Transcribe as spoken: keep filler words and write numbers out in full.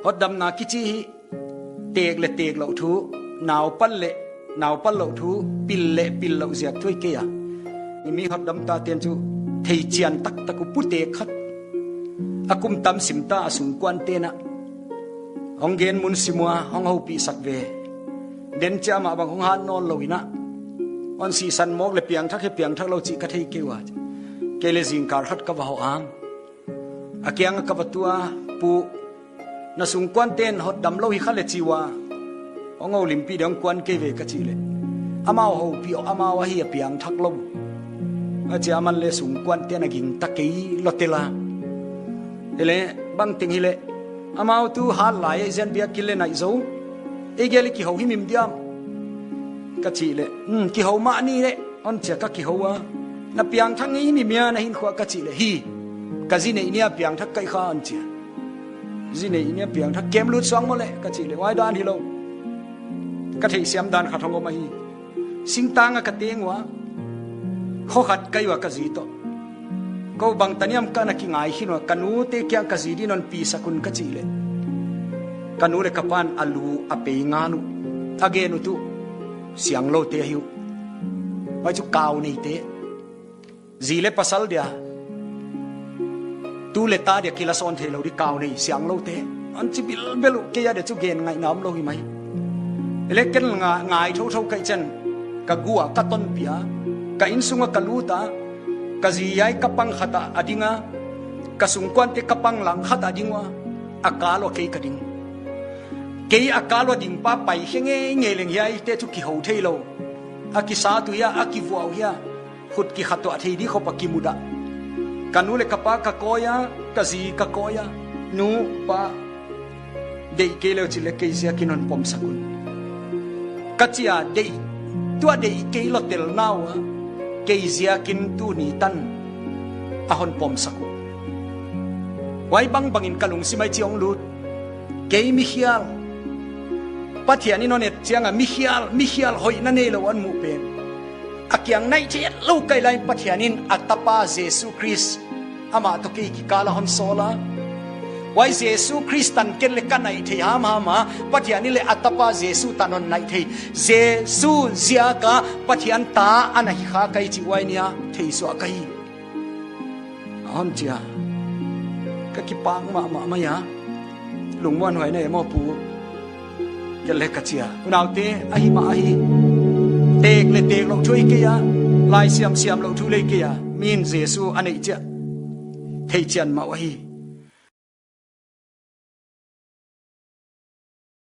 Hotdamna kichi hi tek leh tek louh thu, naupal leh naupal louh thu, pil leh pil louh ziak thu ahi kei a. Mi hotdam tate'n chu theichian taktak uh, pute khat a kum tam sim ta a sungkuante'n a hong gen mun sim ua, hong houpihsak ve. Den chiah mah bang hong hat nawn lou in a, hon sihsan mawk leh piangthak hi piangthak lou chih ka thei kei ua. Kei leh zingkal khat ka va hoh a, a kiang ah ka va tua, Pu, na sungkuante'n hotdam lou hi kha leh chi ua, hong houlimpih ding, hong kuan kei ve, ka chih leh, Amau houpih aw, amau ahi a piangthak lou, a chi a. Aman leh sungkuante'n a gingta kei lou tel a. Hileh bangteng hileh, amau tu hat lai a, i zen biakinn leh naih zou, ei gel i kihou himhim diam, ka chih leh, Hmm, kihou mah ni leh, hon chi a. Ka kihou a, Na piangthak ngei himhim hia na hinkhua? Ka chih leh, Hi, ka zi neih ni a piangthak ka hi kha, hon chi a. Zi neih ni a piangthak, kem lut suang maw leh, ka chih leh, Huai dan hilou, ka theihsiam dan khat hong om ahi. Singtang ah ka teng ua, kho khat ka hi ua ka zi toh. Kou bang taniam ka na kingai khin ua, ka nute kiang ka zi dingin hon pisak un, ka chih leh, ka nu leh ka pa'n a lu a pei ngal uh, a gen uh tuh siangloute ahi uh. Huai chu kau neite, zi leh pasal dia, tu leh ta dia kilasawn theilou di kau nei siangloute, hon chi bilbel uh. Kei adia chu genngaihna omlou hi mai. Hileh ken nga-, ngai thouthou ka hih chiang, ka gua ka tonpih a, ka innsung ah ka lut a, ka zi hiai ka pang khat ah a ding a, ka sungkuante ka pang langkhat ah a ding ua, a kal ua kei ka ding. Kei a kal ua dingpa pai khe ngeingei leng hiaite chu kihou theilou, a kisa uh hia, a kivuah uh hia, khut kikhatuah thei di khop a kimudah. Ka nu leh ka pa ka kawi a, ka zi ka kawi a, Nu, Pa, deih kei leh uh chi leh kei ziakin hon pomsak un, ka chi a. Deih, tua deih kei lou telna ua, kei ziakin tuni tan a hon pomsak uh. Huai bangbangin ka lungsim ah hichi hong lut: Kei mikhial, Pathian in hon et chiang a mikhial, mikhial hoihna neilou hon muh pen, a kiang naih theih lou ka hih lai in Pathian in a tapa Jesu Khrist, amah toh kei kikal ah hon sawl a. Huai Jesu Khrist tan ken leh ka naih thei hamham a, Pathian in leh a tapa Jesu tan hon naih thei. Jesu ziak a Pathian ta ana hi kha ka hi chih huai ni a theisuah ka hi. Hon chi a, ka kipak mahmah mai a, Lungmuanhuai na hi maw, Pu? Kei leh ka chi a, Unaute, ahi mah ahi. Tek leh tek louh thu ahi kei a, laisiam siam louh thu leh ahi kei a, mi'n Jesu a neih chiah theichian mah uh ahi.